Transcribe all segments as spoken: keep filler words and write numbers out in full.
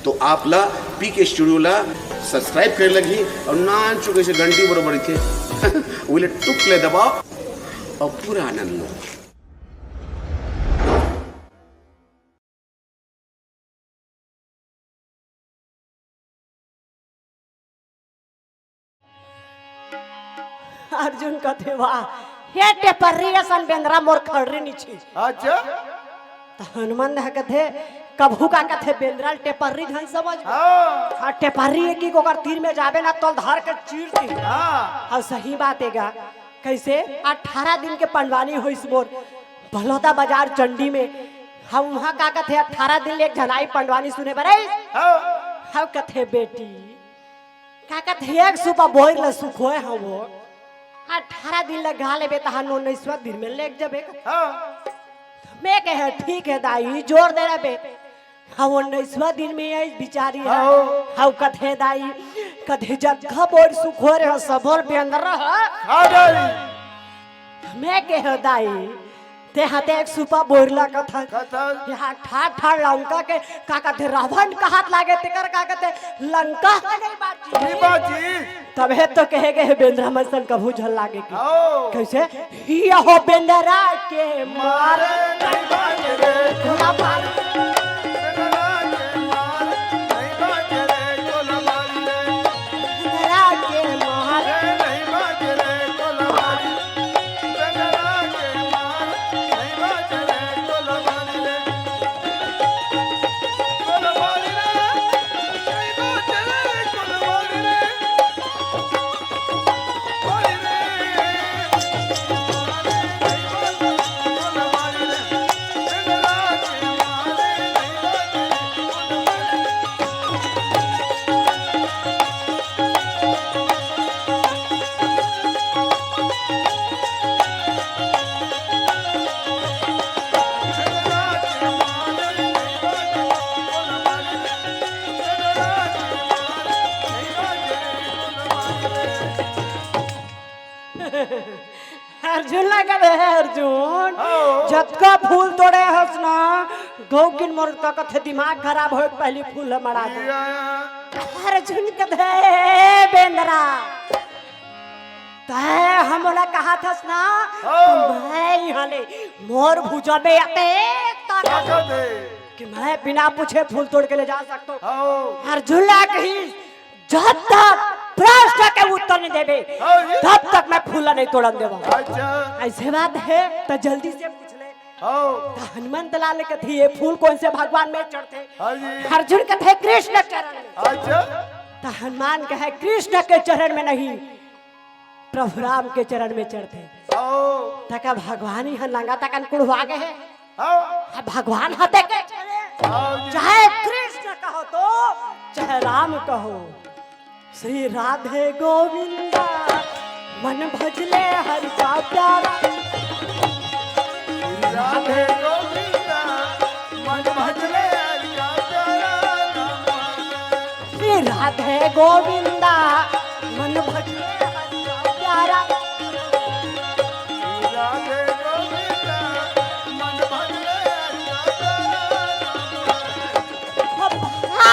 तो आप ला पीके स्टूडियो ला सब्सक्राइब करे लगही अउ नान चुके से घंटी बरोबर रहिथे। उले टुक ले दबाओ अउ पूरा आनंद लो। अर्जुन कथे, "वाह, ये टेपर्री असन बेंदरा मोर खड़री नी छी।" अच्छा। त हनुमान दह कथे, "कभू का कथे बेंदरा ल टेपर्री झन समझ?" हाँ। हाँ, टेपर्री एक ही ओकर तीर में जाबे ना, तोल धार के चीर दी। हाँ। अउ सही बात हे गा। कैसे? अठारह दिन के पंडवानी होइस मोर। बलौदा बाजार चंडी में। हम वहाँ का कथे अठारह दिन ले एक झनाई पंडवानी सुने बर आइस। हाँ। हम कथे, "बेटी, का कथे एक सुपा बोइर ल सुखोए हवो, अठारह दिन ल गा लेबे, तहां उन्नीसवाँ दिन में लेग जबे।" हाँ। मैं कहे, "ठीक हे दाई, जोर दे रहे बे।" हाँ, उन्नीसवाँ दिन में आई बिचारी हे। हाँ। हाँ, कथे दाई, कथे जतका बोइर सुखोए रहे, सबोर बेंदरा हे। हाँ दाई। मैं कहे, "दाई, ते हा ते एक सुपा बोइर ल कथा।" कथा। यहाँ ठाठ ठाठ लंका के का कथे, रावण कहत लागे, तेकर का कथे, लंका ह नहीं बाची। नहीं बाची। तभे तो कहे गए हे, बेंदरा मन सन कभू झन लागे के। आओ। कैसे? यहो बेंदरा के मार। मार नहीं बाजे रे। भोला मार। बेंदरा के मार नहीं बाजे रे, कोला मार रे। बेंदरा के मार। रे नहीं बाजे रे, कोला मार। अर्जुन ला कहे, "अर्जुन, हाँ। जतका फूल तोड़े हस ना, गौ किन मोर का कथे दिमाग खराब होए, पहली फूल ल मड़ा दे।" या, या। अर्जुन कथे, "ए बेंदरा, तैं हमला कहा थस ना, हाँ। तो मैं यहाँ ले मोर भुजा में अतेक ताकत ताकत हे। कि मैं बिना पूछे फूल तोड़ के ले जा सकता हूँ।" हाँ। अर्जुन ला कही, "जब तक प्रश्न के उत्तर नहीं देबे, हाँ जी। तब तक मैं फूल नहीं तोड़न देवा।" अच्छा। ऐसे बात हे, तो जल्दी से पूछ ले। हाँ। तो हनुमंत लाल कथे, "ये फूल कौन से भगवान में चढ़थे?" हाँ जी। अर्जुन कथे, "कृष्ण चरण में।" अच्छा। तो हनुमान कहे, "कृष्ण के चरण में नहीं, प्रभु राम के चरण में चढ़थे।" हाँ। तका भगवान ही लंका तक कुड़वा गए हे। हाँ। भगवान हते के चले। हाँ जी। चाहे कृष्ण कहो तो, चाहे राम कहो। श्री राधे गोविंदा, मन भजले हरि का प्यारा। श्री राधे गोविंदा, मन भजले हरि का प्यारा। श्री राधे गोविंदा, मन भजले हरि का प्यारा। श्री राधे गोविंदा, मन भजले हरि का प्यारा।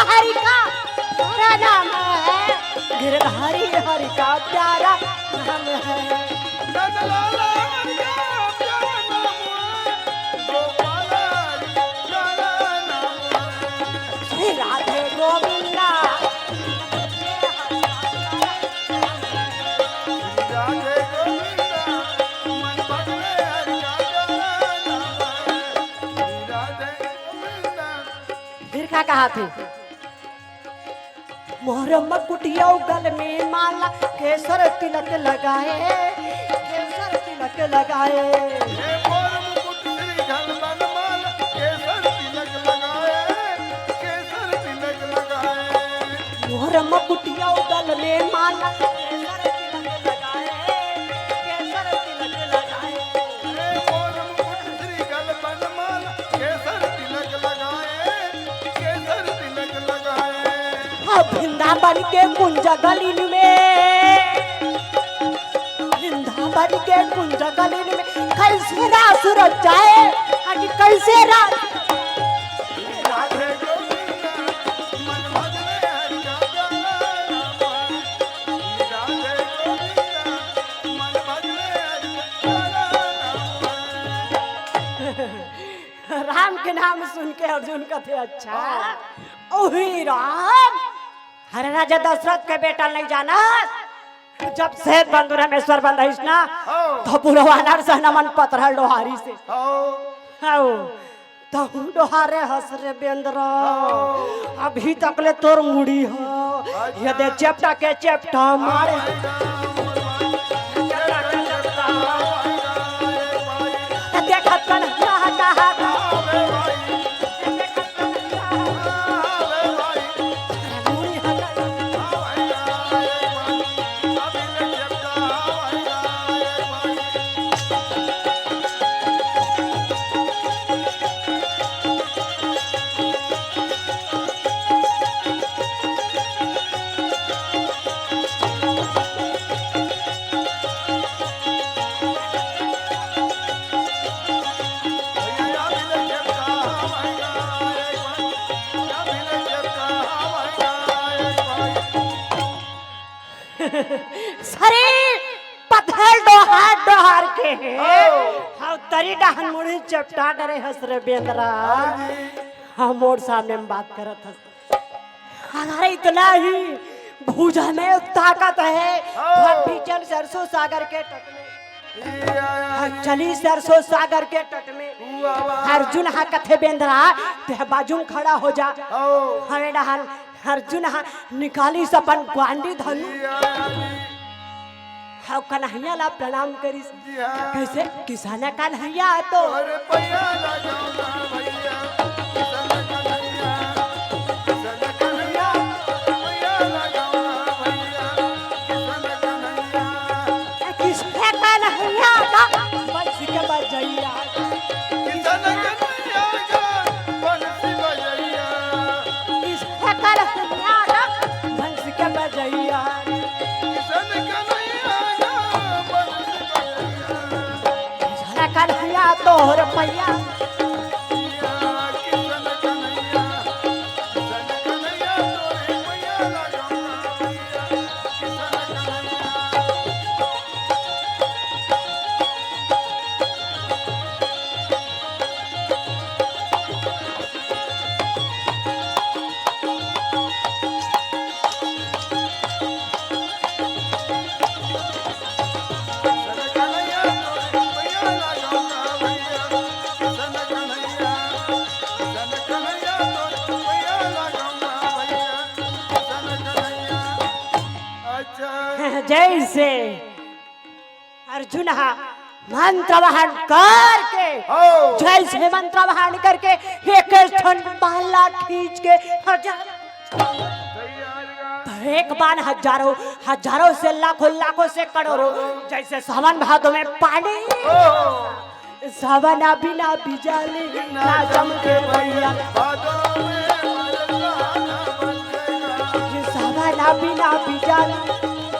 हरि का प्यारा नाम है, गिरधारी हरि का प्यारा नाम है। नंदलाला हरि का प्यारा नाम है, गोपाल हरि का प्यारा नाम है। श्री राधे गोविंदा। श्री राधे गोविंदा, मन भजले हरि का प्यारा नाम है। श्री राधे गोविंदा। फिर का कहा थे? मोर मकुटिया गल में माला, केसर तिलक लगाए, केसर तिलक लगाए। हे मोर मुकुट श्री गल में माला, केसर तिलक लगाए, केसर तिलक लगाए। मोर मकुटिया गल में माला, केसर तिलक लगाए, केसर तिलक लगाए। हे मोर मुकुट श्री गल में माला, केसर तिलक लगाए, केसर तिलक लगाए। हाँ, वृंदावन के कुंज गलिन में, वृंदावन के कुंज गलिन में कैसे रास रचाए, हाँ जी, कैसे रास। राधे गोविंदा, मन नाम सुन के अर्जुन कथे, "अच्छा, हाँ। ओही राम, अरे राजा दशरथ के बेटा नहीं जाना?" जब से बंधु रामेश्वर बंधइस ना, हाँ। तो पूरा वानर सेना मन पथरल डोहारिस हे। हाँ। हाँ। तहूँ डोहारे हस रे बेंदरा। हाँ। अभी तक ले तोर मुड़ी ह। अच्छा। ये दे चेपटा के चेपटा मारे। देखत कन कहा कहा। शरीर पथल डोहार डोहार के हे। हाँ। हाँ, तरी डहन मुड़ी चपटा डरे हस रे बेंदरा। हाँ जी। हाँ, मोर सामने में बात करत हस। अगर इतना ही भुजा में ताकत हे, हाँ। तो भीचल सरसों सागर के तट में। हाँ, चली सरसों सागर के तट में। वाह, वाह। अर्जुन हा कथे बेंदरा, ते बाजू में खड़ा हो जा। हाँ। हवे डहन अर्जुन हा निकालिस अपन ग्वांडी धनु। हव कन्हैया ला प्रणाम करिस। जी हाँ। कैसे? किसन कन्हैया तो अरे पैया लगाओ ना भैया, किसन कन्हैया, किसन कन्हैया, पैया लगाओ ना भैया, किसन कन्हैया। किसन कन्हैया का बंसी के बजैया। किसन कन्हैया का बंसी बजैया। किसन कन्हैया का बंसी के बजैया। किसन कन्हैया का बंसी बजैया। किसन कन्हैया तोहर पैया। किसन कन्हैया, किसन कन्हैया तोहर पैया लगाओ ना भैया। किसन कन्हैया। अच्छा। जैसे अर्जुन हा मंत्र वहन करके, हो। जैसे मंत्र वहन करके एक एक ठन बाण ला खींच के हजार, तो एक बाण हजारों, हजारों से लाखों, लाखों से करोड़ों, जैसे सावन भादों में पानी। हो। सावन बिना बिजली ना चमके भैया। भादों में बरसाना बरसेगा। सावन बिना बिजली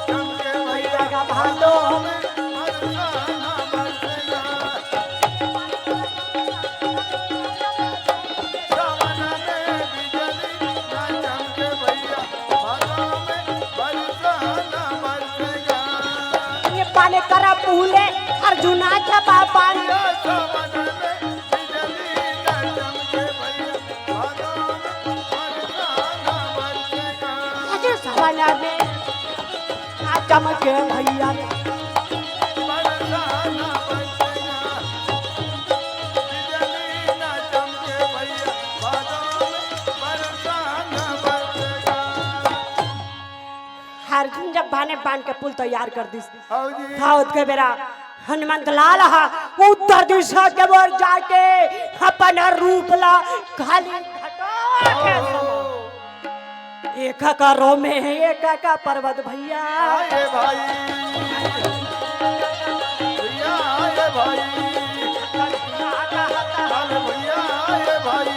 चमके भैया। भादों में बरसाना बरसेगा। सावन में बिजली ना चमके भैया। भादों में बरसाना बरसेगा। ये पानी करा भूले अर्जुना के बाबा। आज सावन में ना चमके भैया। अर्जुन जब बाने बान के पुल तैयार कर दिस, हाँ जी। था ओतके बेरा हनुमंत लाल हा उत्तर दिशा के ओर जाके अपन रूप ला काली घटा के समा। एक का रो में है, एक का पर्वत भैया। आए भाई। भैया आए भाई। अरे भैया आए भाई।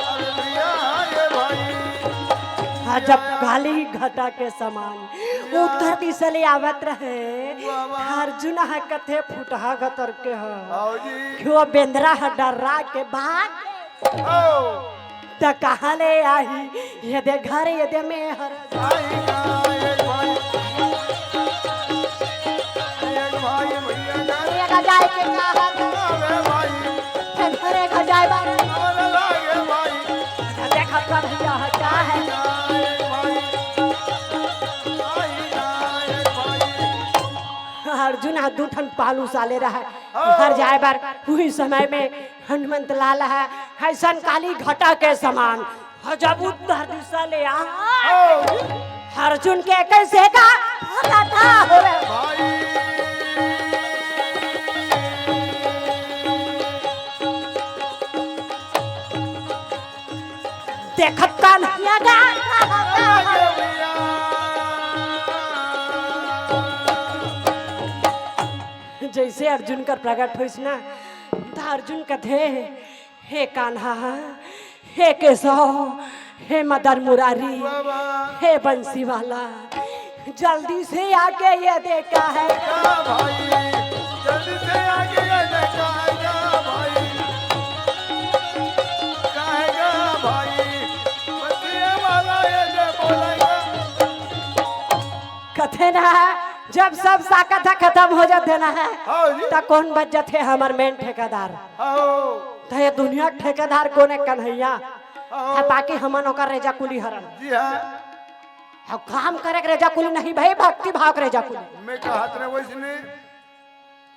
अरे भैया आए भाई। हाँ, जब काली घटा के समान उत्तर दिशा ले आवत रहे, वाह, वाह। अर्जुन ह कथे फुटहा गतर के ह। आओ जी। क्यों बेंदरा ह डर्रा के भाग। आओ। त कहाँ ले आही? ये दे घर, ये दे में हर। आई ना, एक भाई। एक भाई भैया घर। ये का जाए के कहा? अरे भाई। फिर देखा जाए बार। अरे लागे भाई। देखा कन्हैया ह का है। भाई। अर्जुन ह दू ठन पालू साले रहे। हाँ। घर जाए बार उही समय में हनुमंत लाल ह, अइसन काली घटा के समान। ह जब उत्तर दिशा ले आ, हाँ। अर्जुन के कइसे का कथा हो रे। भाई। देखत कन्हैया गा। जइसे अर्जुन कर प्रगट होइस ना, त अर्जुन कथे, "हे कान्हा, हे केशव, हे मदन मुरारी, वाह, वाह। हे बंसी वाला, जल्दी से आके ये देखा है।" क्या भाई, जल्दी से आके ये देखा है, क्या भाई, कहेगा भाई, बंसी वाला ये जो बोलेगा। कथे ना, जब सब साकत ह खतम हो जाथे ना, हाँ जी। त कोन बच जाथे? हमर main ठेकेदार। हाँ। त ये दुनिया ठेकेदार कोन हे? कन्हैया। हाँ। ह बाकी हमन ओकर रेजा कुली हरन। जी हाँ। अब काम करे के रेजा कुली नहीं भाई, भक्ति भाव के रेजा कुली। मैं कहत रहे वइसने।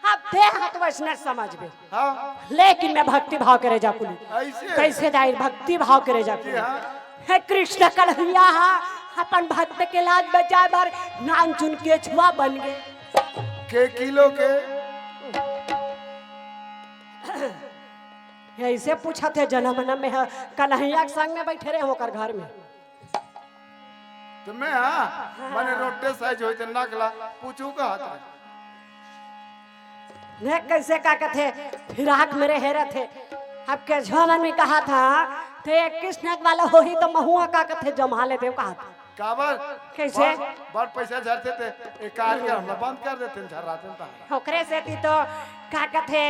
अब देह हाथ वइसने समझबे। हाँ। लेकिन मैं भक्ति भाव के रेजा कुली। अइसे? कइसे दाई, भक्ति भाव के रेजा कुली। जी हाँ। हे कृष्ण कन्हैया ह अपन भक्त के लाज बचाए बर नानचुन केछुआ बन गे। के किलो के? अइसे पूछत हे, जनम मनम में ह, कन्हैया के संग में बइठे रहे ओकर घर में। त मैं, हाँ, हाँ। माने रोटे size होई त नकला, पूछू कहत रहे। ने कइसे का कथे, फिराक मेरे हेरत हे। अब केछुआ मन में कहत ह, त ये कृष्ण वाला होही त महूँ ह का कथे जमा लेतेंव कहत। काबर? कइसे? बड़, बड़ पइसा झरथे ते, ए कार के हमला बंद कर देतेन, झर्रातेन त। ओकरे सेती तो का कथे,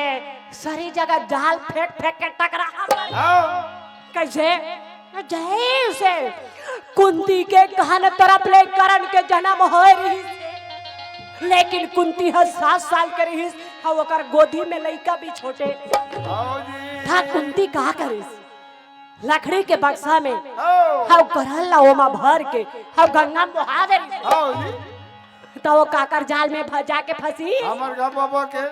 सरी जगह जाल फेंक फेंक के टकरा। हाँ। कइसे? जइसे कुंती के कहन तरफ ले करण के जनम होए रिहिस, लेकिन कुंती ह सात साल के रिहिस, ह ओकर गोदी में लइका भी छोटे। हाँ जी। त कुंती का करिस? लकड़ी के बक्सा में हाँ। ह करण ला ओमा भर के ह गंगा म बोहा दे रिहिस। हाँ जी। त ओ काकर जाल में फ-, जाके फंसी। हमर गा बाबा के।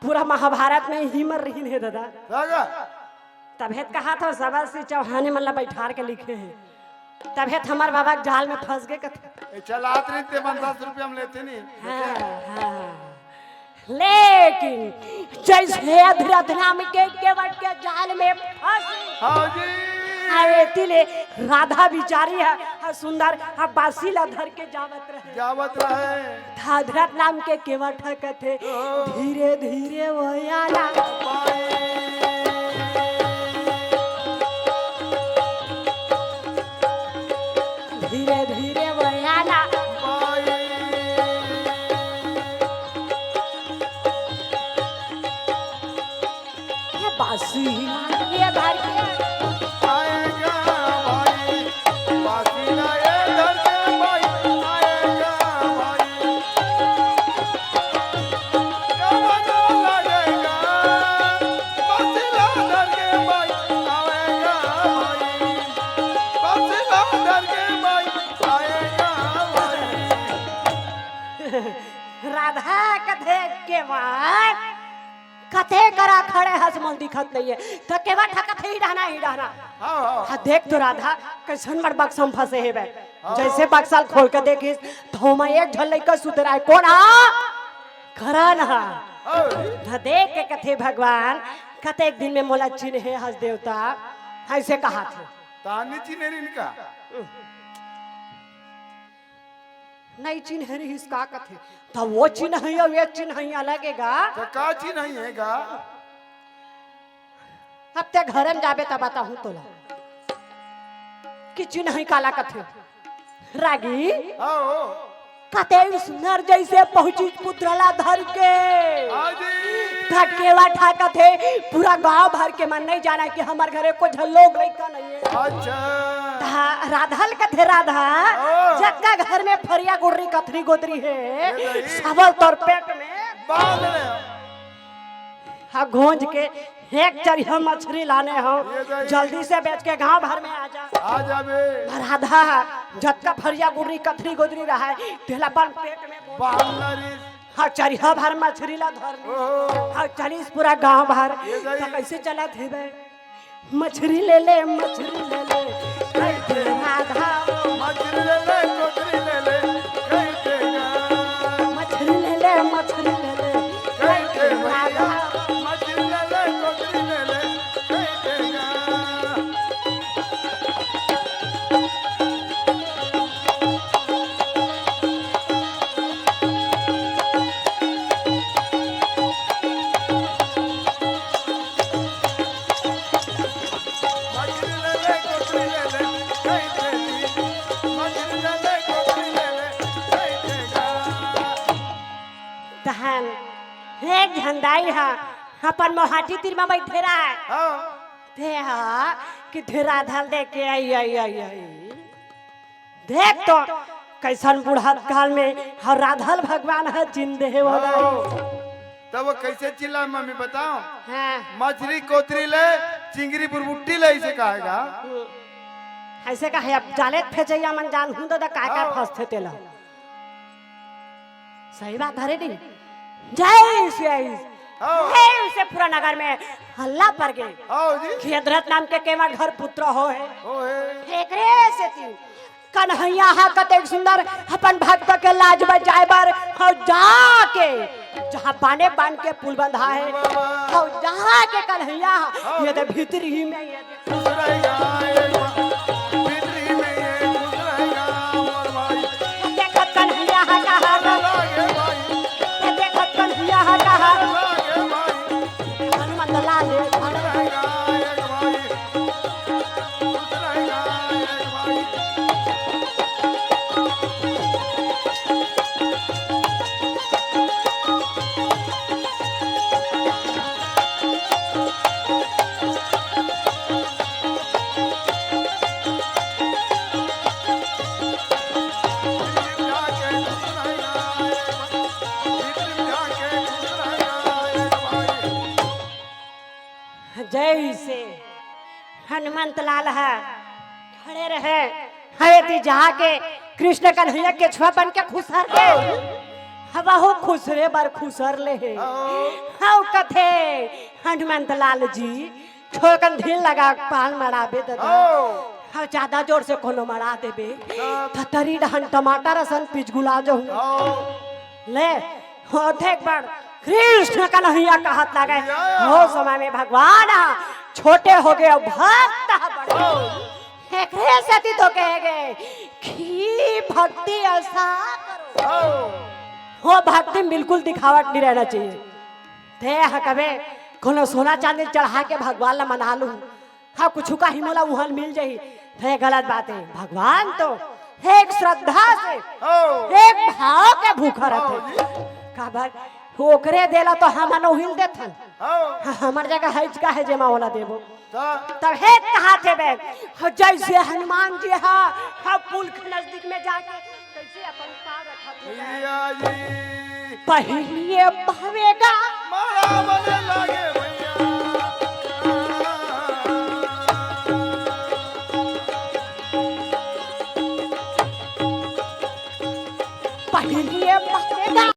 पूरा महाभारत में इही मन रिहिन हे दादा। दादा। तभे त कहत हंव, सबल सिंह चौहान मन ला बइठार के लिखे हे। तभे त हमर बाबा के जाल में फंस गे कथे। ए, चलात रहिते मन दस रुपया म लेते नहीं। हाँ, हाँ। लेकिन जइसे अधरथ नाम के केवट के जाल में फंसी। हाँ जी। अरे तिले राधा बिचारी ह, ह सुंदर, ह बांसी ला धर के जावत रहे। जावत रहे। अधरथ नाम के केवट ह कथे, ओ। धीरे धीरे वो आना। धीरे धीरे वो आना। ये बांसी ये धर के। आएगा भाई, बांसी ला ये धर के भाई, आएगा भाई। क्या मजा लगेगा, बांसी ला धर के भाई, आएगा भाई। बांसी ला धर के भाई, आएगा भाई। राधा कथे के बाद कते करा खड़े हस, मोला दिखत नइये। त केवट ह कथे, "ही डहना, ही डहना।" हाँ, हाँ। हाँ, देख तो राधा, कइसन बड़ बक्सा म फंसे हेबे। हाँ। जइसे बक्सा ल खोल के देखिस, त ओमा एक झन लइका सुते रहे। कोन हा? करण हा। हाँ। हाँ, देख के कथे, "भगवान, कतेक दिन में मोला चिन्हे हस देवता?" अइसे कहाथे। तानी चिन्हे रिहिन का? नइ चिन्हे रिहिस का कथे? त वो चिन्हई अउ ये चिन्हई अलग हे गा। त का चिन्हई हे गा? अब ते घरे म जाबे त बताहूं तोला कि चिन्हई काला कथे। रागी, हाँ हो। कते सुंदर जइसे पहुंचिस पुत्र ला धर के। हाँ जी। त केवट हा कथे, पूरा गांव भर के मन नइ जानय कि हमर घरे कोई झन लोग लइका नइ हे। अच्छा। धा-, राधल कथे राधा, ओ। जतका घर में फरिया गुड़री कथरी गोदरी हे, ये नहीं। सबल तोर पेट में बांध ले। हाँ, घोंज के एक चरिहा मछरी लाने हंव, ये नहीं। जल्दी से बेच के गांव भर में आ जा। आ जाबे। राधा, जतका फरिया गुड़री कथरी गोदरी रहय, तेला अपन पेट में बांध ले रे। हाँ, चरिहा भर मछरी ला धर ले। ओहो। हाँ, चलिस पूरा गांव भर। ये गई। त कइसे चलत हे बे? मछरी ले ले, मछरी ले ले, कहि दे राधा। मछरी ले ले, कोचरी ले ले, कहि दे गा। मछरी ले ले, मछरी ले ले, कहि दे राधा। मछरी ले ले, कोचरी ले ले, कहि दे गा। तहन एक झन दाई ह अपन मोहाटी तीर म बइठे रहय। हाँ। ते ह कि धुरा धर दे के आई, आई, आई, आई। देख तो, कइसन बुढ़त काल में हव राधल भगवान ह जिन दे हे वो दाई। हाँ। तब वो कइसे चिल्ला, मम्मी बताओ? हाँ। मछरी कोतरी ले, चिंगरी बुरबुट्टी ले, अइसे कहे गा। हम्म। अइसे कहे, अब जाले त फेंचइया मन जानहूं दादा, काय काय हाँ। फंसथे तेला। सही बात हरे नी। जइसे आइस, हाँ। जइसे पूरा नगर में हल्ला पर गे। हाँ जी। कि अदरथ नाम के केवट घर पुत्र होहे। होहे। एकरे सेती कन्हैया ह कतेक सुंदर अपन भक्त के लाज बचाए बर हव जाके जहाँ बाने बान के पुल बंधा हे, हव जाके कन्हैया ह ये दे भीतरी में ये दे खुश रहेगा एक भाई, भीतरी में ये खुश रहेगा मोर भाई। देखत कन्हैया ह कहा लागे भाई, देखत कन्हैया ह कहा लागे भाई। हनुमंत लाल खुश रहेगा एक भाई। जइसे हनुमंत लाल ह खड़े रहे, हवे ती जाके कृष्ण कन्हैया के छुआ बन के खुसर ले। हवा हो खुसरे बर खुसर ले हे। हव कथे हनुमंत लाल जी, थोकन धीर लगा पान मड़ाबे ददा। हव ज्यादा जोर से कोनो मड़ा देबे, त तरी डहन टमाटर असन पिचगुला जहूं। ले, होथे एक बार कृष्ण कन्हैया कहत लागे। या, या। ओ समय में भगवान ह छोटे होगे अउ भक्त ह बड़े। ओ। एकरे सेती तो कहे गे कि भक्ति अइसा करो। ओ। हो भक्ति में बिल्कुल दिखावट नहीं रहना चाहिए। ते ह कबे कोनो सोना चांदी चढ़ा के भगवान ला मना लू। हाँ, कुछु काही मोला उहन मिल जाही, तो ये गलत बात हे। भगवान तो एक श्रद्धा से, हो। एक भाव के भूखा हो रहथे। जी। काबर? ओकरे देला तो हमन उहिल देथन। हो। हाँ, हमर जगह है का हे जेमा ओला देबो? तो? तब हे कहा थे बे, जइसे हनुमान जी हा, हा पुल के नजदीक में जाके कइसे अपन पाँव रखत हे। भैया जी। पहिले पावेगा। मारा बने लागे भैया। पहिले पावेगा।